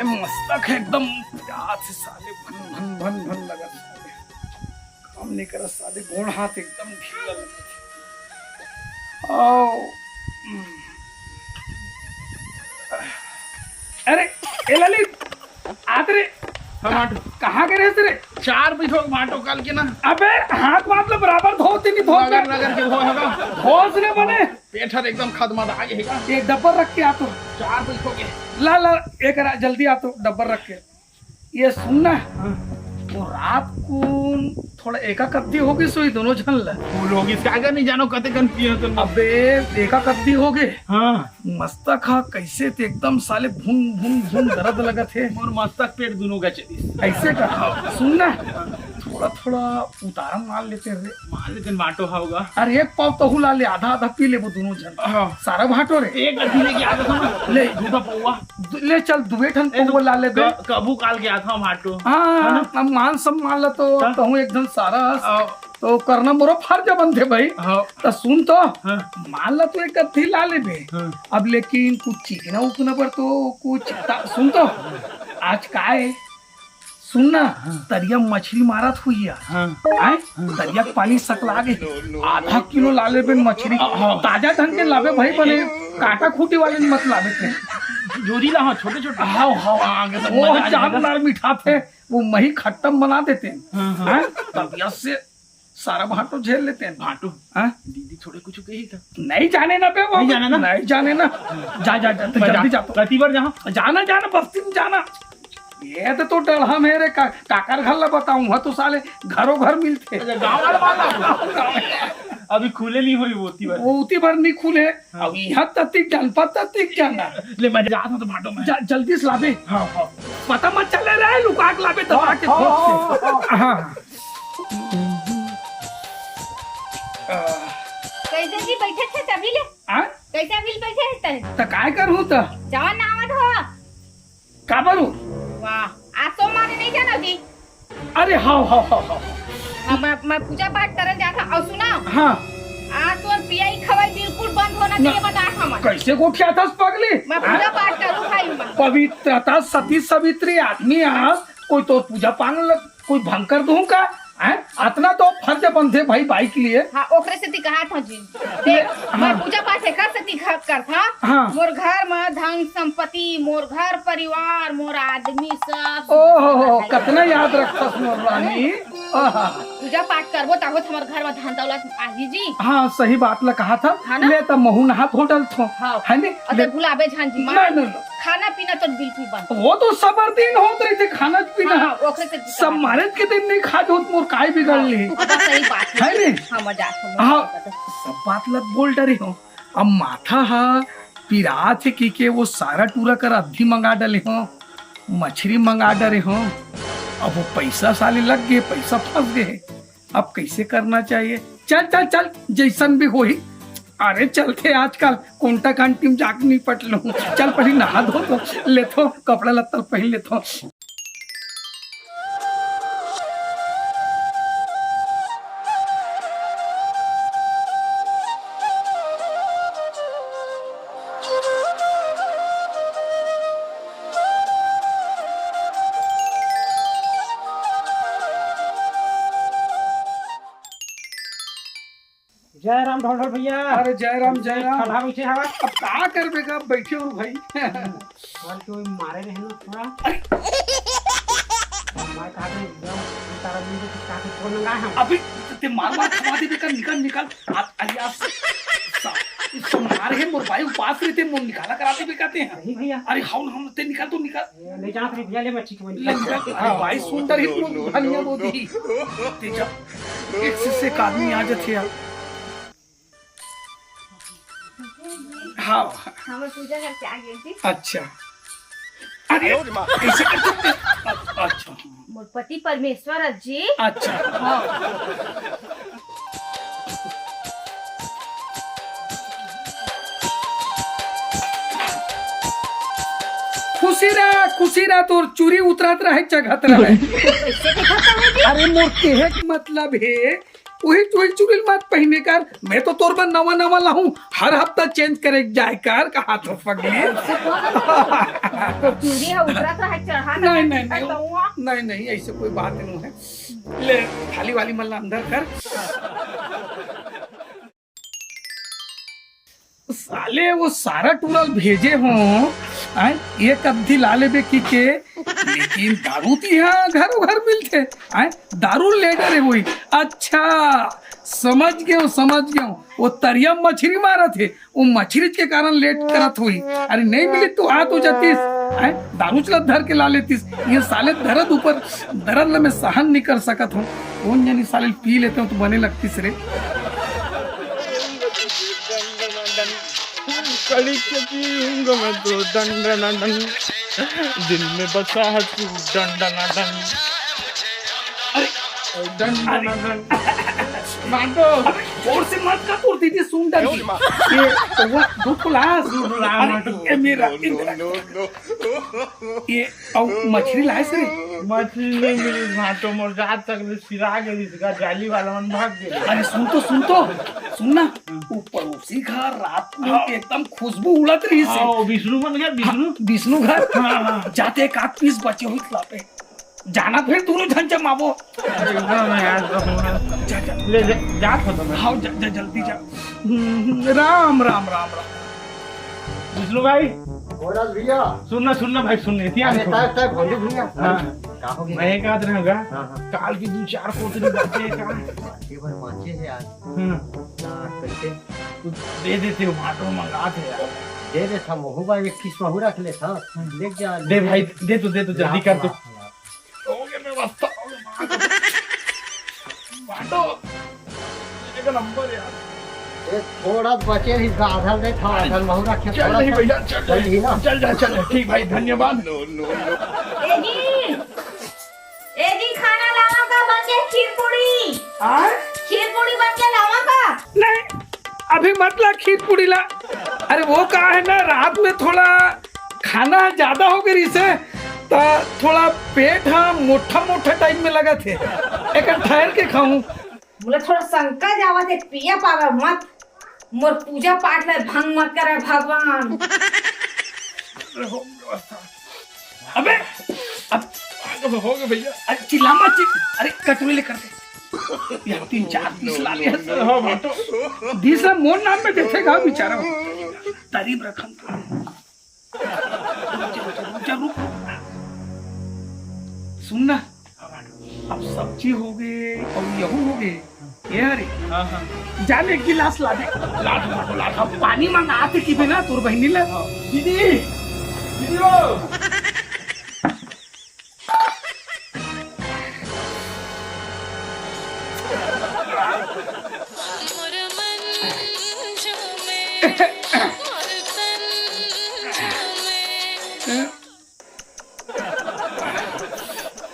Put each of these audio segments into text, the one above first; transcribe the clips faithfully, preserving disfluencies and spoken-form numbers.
मस्तक हे एकदम, पिरात हे साले, भन भन भन भन लगत हे। काम नहीं करत साले, गोड़ हाथ एकदम ढीला लगत हे। आओ। अरे, ए ललित, आत रे। हाँ, माटो। कहाँ के रहे रे? चार पइसा के माटो काल के ना। अबे, हाथ माथ ल बराबर धोते नहीं धोते। रगड़ रगड़ के धोए होगा। धोस ने बने। पेट हर एकदम खदमदा गे हे का। ये डब्बर रख के आ तो। चार पइसा के। ला, ला, एक रा-, जल्दी आ तो, डब्बर रख के। ये सुन ना, हाँ। वो रात को थोड़ा एका कद्दी होगी सोई दोनों झन ला। वो लोग इसका आगे नहीं जानो कते कन पिए तो। अबे, एका कद्दी होगे। हाँ। मस्तक हा, कैसे ते एकदम साले भून भून भून दर्द लगत हे। मोर मस्तक पेट दोनों का चलिस। ऐसे का? सुन ना, थोड़ा थोड़ा उतारा मार लेते रे। मार लेते, माटो हा होगा। अरे एक पाव तहू ला ले, आधा आधा पी लेबो दोनों झन। हाँ। सारा भाटो रे। एक अद्धी लेके आ जाता ना। ले। दूधा पौवा। दु-, ले चल, दुए ठन ए, पौवा ला ले बे। क-, कभू काल के आता माटो। हाँ, है ना? अब मान सम्मान ला तो हाँ। तहूँ एक झन सारा हस। हाँ। तो करना मोरो फर्ज बनथे भाई। हाँ। त सुन तो, हाँ। मान ला तो एक अद्धी ला लेबे। हाँ। अब लेकिन कुछ चीखना उखना पर तो कुछ ता-, सुन तो, आज का हे? सुन ना, हाँ। तरिया मछरी मारत हुई यार। हाँ। आय? हाँ। तरिया के पानी सकला गे। आधा किलो ला लेबे मछरी। हाँ। ताजा ढंग के लाबे भाई, बने काटा खूटी वाले मत लाबे ते। जोरी ला, हाँ, छोटे छोटे। हाँ, हाँ, हाँ, आगे सब वो मजा आ जाएगा। जानदार मिठाथे, वो मही खट्टम बना देते हैं। हाँ, हाँ। हाँ? तरिया से सारा भाटो झेल लेते हैं। भाटो। हाँ? दीदी थोड़े कुछ कही था। नहीं जाने ना बे वो। नहीं जाने ना? नहीं जाने ना। जा, जा, जा, तू मैं जल्दी जा। जा तो। कती बार जहाँ? जाना, जाना, बस्ती में जाना। ये तो, तो डढ़ा मेरे का, काकर घर ला बताऊँ, वहाँ तो साले घरों घर मिलते। अच्छा, गाँव वाला बात है। अभी खुले नहीं हुई वो उती बार। वो उती बार नहीं खुले। हाँ। अब यहाँ तत्ती जान, पा तत्ती जाना। ले, मैं जाता हूँ तो भाटो में। जा, जल्दी से लाबे। हाँ, हाँ। पता मत चले रहे, लुका के लाबे, दबा के हाँ, ठोक हाँ, के। हाँ, हाँ। हाँ। कैसे जी बैठे थे तभी ले? हाँ? कैसे अभी बैठे थे? त काय करूँ त? जवान ना आवत हो। काबर हो? वाह, आज सोमवार नहीं जाना जी। अरे हाँ, हाँ, हाँ, हाँ। हाँ, मैं, मैं पूजा पाठ करन जात हूँ। और सुना, हाँ। आज तोर पियाई खवाई बिल्कुल बंद होना ना। चाहिए, बता हमन। कैसे गोठियाथस पगली? मैं हाँ? पूजा पाठ करूँ भाई, मैं। पवित्रता सती सावित्री आदमी आस, कोई तो पूजा पाठ ल-, कोई भंग कर दूँ का? हैं? अतना तो फर्ज बनथे भाई बाई के लिए। हाँ, ओकरे सेती कहात हूँ जी। देख, हाँ। मैं पूजा पाठ एकर सेती ख-, करथा। हाँ। मोर घर म धन संपत्ति, मोर घर परिवार, मोर आदमी सब ओहो, सुखी रहे। कतना याद रखथस मोर रानी। आहा। पूजा पाठ करबो तभो त हमर घर म धन दौलत आही जी। हाँ, सही बात ल कहाथस। हाँ ना? ले त महू नहा धो डलथों। हाँ। है नी? अते ले। भुलाबे झन जी, नहीं, माँ। नहीं, नहीं। खाना पीना तो बिल्कुल बंद। वो तो सबर दिन होत रहिथे, खाना पीना। हाँ, ओकरे से सब मारे के दिन नहीं खा जोत मोर काय बिगड़ ली। हाँ, सही बात है। है नी? हाँ, मजाक, मजाक हाँ, करत। सब बात ल बोल डरे हो। अब माथा हा पिरात हे कि के वो सारा टूरा कर अद्धी मंगा डले हो, मछरी मंगा डरे हो। अब वो पैसा साले लग गए, पैसा फंस गए। अब कैसे करना चाहिए? चल, चल, चल, जैसन भी होही। अरे, चलथे आजकल कोंटा कांटी म जाके निपट लूं। चल, पहली नहा धो तो लेथो, कपड़ा लत्ता पहन लेथो। जय राम ढोल ढोल भैया। अरे जय राम, जय राम। खड़ा बैठे हवा। अब का करबे का, बैठे हो भाई। कल के ओई मारे रहे ना थोड़ा। मैं कहा थे, "जब तारा दिन के कहा थे, छोड़ लगा हम।" अभी ते मार मार खवा दे बेटा, निकल निकल। आ, आ, आ, सा-, इसको मारे है, मोर भाई उपास रहिथे, मोर निकाला करा दे बेटा ते। नहीं भैया। अरे हाउ ना, हम ते निकल तो निकल। ए, नहीं जाना थे भैया, ले मैं ठीक बन ले निकल। अरे भाई सुंदर ही मोर धनिया बोदी। ते जब एक से एक आदमी आ जाथे यार। हाँ। हमर पूजा करके आ गए जी। अच्छा। अरे, कैसे कर सकते? अच्छा। मोर पति परमेश्वर जी। अच्छा। हाँ। खुशी रह, खुशी रह, तोर चूरी उतरत रहे, चघत रहे। कैसे दिखत हवे जी? अरे, मोर केहे के मतलब हे उही चुरी चुरी मत पहिने कर, मैं तो तोर बर नवा नवा लाहूं, हर हफ्ता चेंज करे जाए कर, कहा तो पगली। तो चूड़ी ह उतरत रहे, चढ़त नहीं, रहे, नहीं, नहीं, तो हुआ। नहीं, नहीं, ऐसे कोई बात नहीं है। ले, थाली वाली मन ला अंदर कर। साले वो सारा टूरा ल भेजे हो, आय, एक अद्धी ला लेबे की के, लेकिन दारू ती हा घरो घर मिलथे, आय, दारू ले डरे होई। अच्छा, समझ गयो, समझ गयो, वो तरिया म मछरी मारत हे, वो मछरी के कारण लेट करत होई। अरे नहीं मिली तो हाथ हो जातीस, आय, दारू चलत धर के ला लेतीस। ये साले दर्द ऊपर दर्द ल मैं सहन नहीं कर सकत हूँ। कौन जानी साले पी लेते हो तो बने लगतीस रे। कड़ी के पीऊंगा मैं तो डन डन डन, दिल में बसा है तू डन डन डन। अरे, डन डन डन। मांडो। अबे, जोर से मत का तोड़ दीदी, सुन डर ये, ये, वो, दो ठो लाश। दो ठो लाश, अरे, मांडो। ये मेरा, no, no, no, no। ये, और मछली लाए से रे? मछली नहीं मिली, मांडो, मोर जात तक ले सिरा गेली, इसका जाली वाला मन भाग गए। अरे, सुन तो, सुन तो, सुन ना। वो पड़ोसी घर रात में हाँ। एकदम खुशबू उड़त रही से। हाँ, वो विष्णु मन घर, विष्णु। हाँ, विष्णु घर। हाँ, हाँ। जाते एक आध पीस बचे हुई लापे। जाना फिर दोनों झन जमाबो। एकदम यार, तो जा, जा। ले, ले, जा, खत्म है। हाँ, जा, जा, जल्दी जा। हम्म, राम, राम, राम, राम। विष्णु भाई। बोल भैया। सुन ना, सुन ना भाई, सुन, इतिहास अरे, सुन। तय, तय, भोलू भैया। हाँ। का हो गया? मैं एक आध रहूंगा। हाँ, हाँ। काल की दो चार पोतली बाकी है का? बाकी भर बाँचे है यार। हाँ। ना, कैसे? तू दे देते हो, मांडो मंगा दे यार। दे देता, महू बा, एक पीस महू रख लेता। हाँ। ले जा, दे ले। भाई, दे तो, दे तो, जल्दी कर तो। ला, ला, ला। हो गया व्यवस्था, हो गया, मांडो। मांडो, एक नंबर यार। ये थोड़ा बचे ही, आधा दे था, आधा महू रखे, चल थोड़ा नहीं सा। भैया, चल चल नहीं। ही ना। चल जा, चल जा। ठीक भाई, धन्यवाद। No, no, no। ए जी, ए जी, खाना लावा का बन गया खीर पूड़ी। हाँ? खीर पूड़ी बन के लावा का? नहीं, अभी मत ला खीर पूड़ी ला। अरे वो का है ना, रात में थोड़ा खाना ज्यादा हो गई से, त थोड़ा पेट हा मोटा मोटा टाइप में लगा थे, एक ठहर के खाऊं। मुला थोड़ा शंका जावा थे, पिया पावे मत, मोर पूजा पाठ ले भंग मत करे भगवान। अबे, अब अब हो गए भैया। अरे चिल्ला मत, चिल-, अरे कटोरी लेकर दे। यार तीन चार पीस ला लिया सर। हाँ, बाटो। बीस ला मोर नाम में देखेगा बेचारा। तारीफ रखन तो। रुक जा, रुक जा, रुक जा, रुक। सुन ना, अब सब्जी हो गए और यहू हो गए। ये रे। हाँ, हाँ। जा ना एक गिलास ला दे। ला दे, ला दे, ला दे। अब पानी मंगा आते की बिना तोर बहनी ले। हाँ। दीदी, दीदी हो।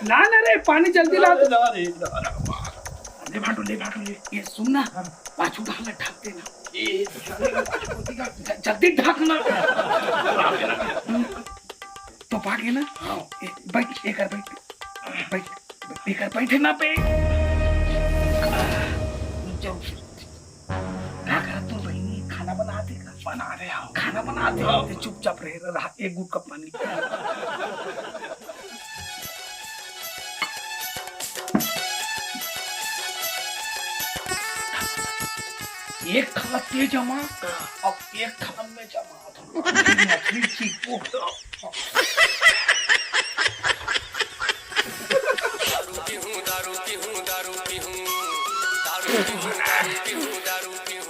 ना, ना रे, पानी जल्दी ला। अरे, ना रे, ना रे, वाह। ले भाटो, ले भाटो, ले। ये सुन ना, हाँ। पाछू ढाल ढाक देना। ए, ज-, जल्दी ढाक ना। तो पाके ना? हाँ। ए, बैठ, एकर बैठ। बैठ, एकर बैठ ना पे। चल, का करत तू बहिनी? खाना बना दे का? बना दे, हाँ। खाना बना दे। हाँ। ते चुपचाप रहे, रहा, एक घूंट का पानी। एक खाना ते जमा, अब एक खाना मैं जमा। मछली चीखो।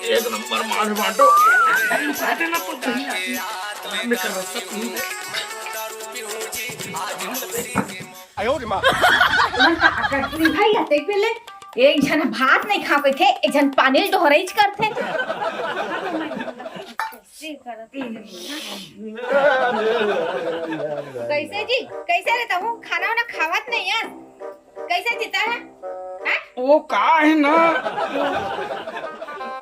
एक नंबर माल बाटो। लुका देना तो नहीं आती। मैं कर रहा था। आयो रे माँ। मन का आकर नहीं भाई, देख पहले एक झन भात नहीं खा पाते, एक झन पानी डोहराइच करते। कैसे जी, कैसे रे तहूँ खाना वाना खावत नहीं है? कैसे जीता है? हैं? वो का है ना,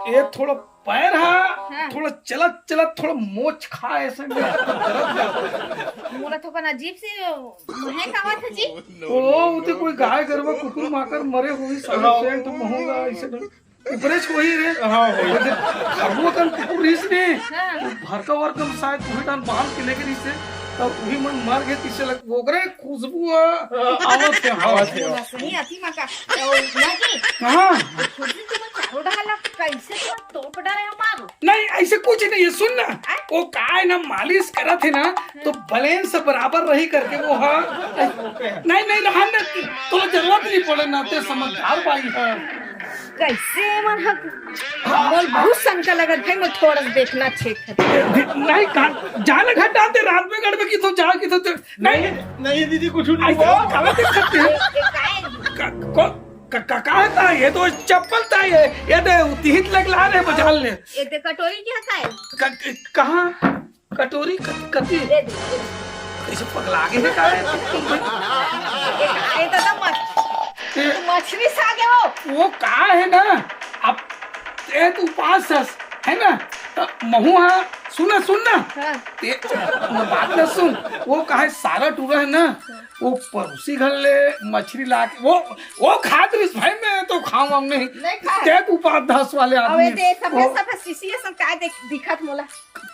ये थोड़ा पैर हा हाँ। थोड़ा चलत चलत थोड़ा मोच खाए ऐसे में दर्द जाता है। मोला थोकन अजीब से महक आवत है जी। ओ, वो तो कोई गाय गरवा कुकुर माकर मरे होही, साले हाँ। सेंट महूंगा ऐसे नहीं। ऊपरे से वही रे। हाँ, वही। वो जो खरबो कन कुकुर रहिस ने, हाँ। वो भरका वरका में शायद वही डान बांध के लेके रहिस हे, तब वही मन मर गए, तीसरे लग, वो करे खुशबू आ, हाँ। आवत है, हाँ। आवत है। वो सही आती माँ का, ओ, माँ जी। हाँ। वो खुशबू तुम चारों डाला, कैसे तुम तोप डाले हमारो? नहीं, ऐसे कुछ नहीं है, सुन ना। आय? वो काय ना मालिश करत है ना, तो बैलेंस बराबर रही करके वो, हाँ। नहीं, नहीं, रहन दे, तोला जरूरत नहीं पड़े ना, ते समझदार बाई। हाँ। कैसे मन ह, मोल बहुत शंका लगत भाई, मोल थोड़ा सा देखना चेक कर। नहीं, का, जान घटा दे, रात में गड़बे की तो जा की तो, तो, नहीं, नहीं, नहीं दीदी, कुछ नहीं ऐसा हुआ। गलत दिक्कत है। ए, ए, काय? का, को, का, का, का है ता? ये तो चप्पल ता ये, ये दे, तिहित लग ला रे, बचा ले। ये दे कटोरी क्या काय? क-, क-, कहाँ? कटोरी क-, कति? ये दे, ये दे। कैसे पगला के है का है? ये काय तो, तो मत, ये मछली सागे हो। वो का है ना, अब ते तो उपास हस, है ना? तो महू हा, सुन ना, सुन ना। हाँ। ते, न बात ना सुन, वो का है सारा टूरा है ना, वो पड़ोसी घर ले मछली ला के, वो, वो खात रहिस भाई, मैं तो खाऊं नहीं। नहीं खाए। ते तो उपास धास वाले अब आदमी। ये दे, सफेद, वो सफेद शीशी है, सब काय देख, दिखत मोला।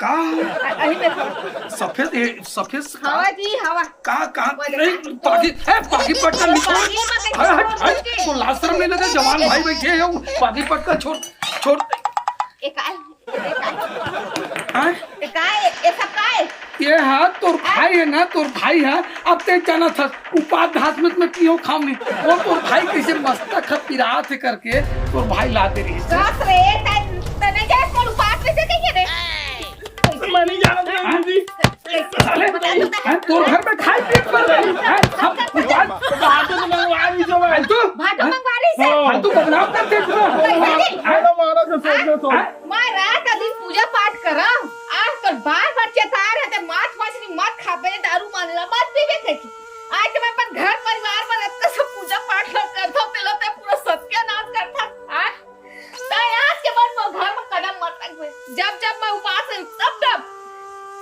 का? अ-, अही में थोड़ा। सफेद, ये सफेद का? हवा जी, हवा। का, का? वो नहीं, देखा? पागी, ए, पागी पट्टा निकाल। पागी मत हट, हट, निकाल, हट, तो लाज शर्म नहीं लगे, जवान भाई बैठे हैं, वो पागी पट्टा छोड़, छोड़। ए, काय? ए, काय? हाँ? ए, काय? ए, सब काय? ये हा तोर भाई है ना, तोर भाई है, अब ते जाना था, उपास धास में मैं पियो खाऊं नहीं। वो तोर भाई कैसे मस्त खत पिरात है करके, तोर भाई लाते रही। बस रे, तै, तने जाए कौन उपास में से कहिए रे? मैं नहीं जानता हाँ? दीदी। साले, हैं, तोर घर में खाए पिए पर रही, हैं? हम उपास बात तो मंगवा रही जो मैं। फालतू? भाटो मंगवा रही से? हाँ। फालतू बदनाम करते हैं पूरा। कैसे नहीं? हैं? मारा, मारा से सोच दो तो। हैं? मैं रात दिन पूजा पाठ करा, आज तो बार बार चेताए रहते, मांस मछली मत खाबे, दारू मांजला मत पीबे कहिके। आज तो मैं अपन घर परिवार में रख के सब पूजा पाठ कर करता हूँ, तेला ते पूरा सत्यानाश करता। आ? तै आज के बाद मोर घर में कदम मत रखबे। जब जब मैं उपास हूँ, तब तब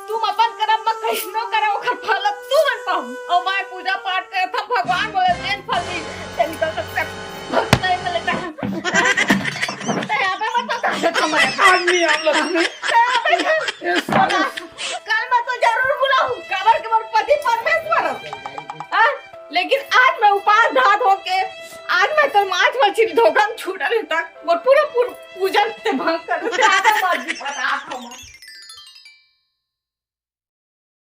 तुम अपन कर्म में कइसनो करे, ओकर फल तुमन पाहू। अउ मैं पूजा पाठ करत हूँ, भगवान मोला जेन फल दी, तेन कर सकते। भक्त नहीं मिले कहाँ। तै यहाँ पे मत बता दे हमारे। आज नहीं आम लक्ष्मी। तै यहाँ पे मत। ये साले। कल मैं तो जरूर बुलाऊँ, काबर के मोर पति परमेश्वर हो। हाँ? लेकिन आज मैं उपास धात होके, आज मैं तो मांस मछली धोखा में छूटा रहता, मोर पूरा पूर-, पूजन ते भंग कर देते, आधा मत भी पता।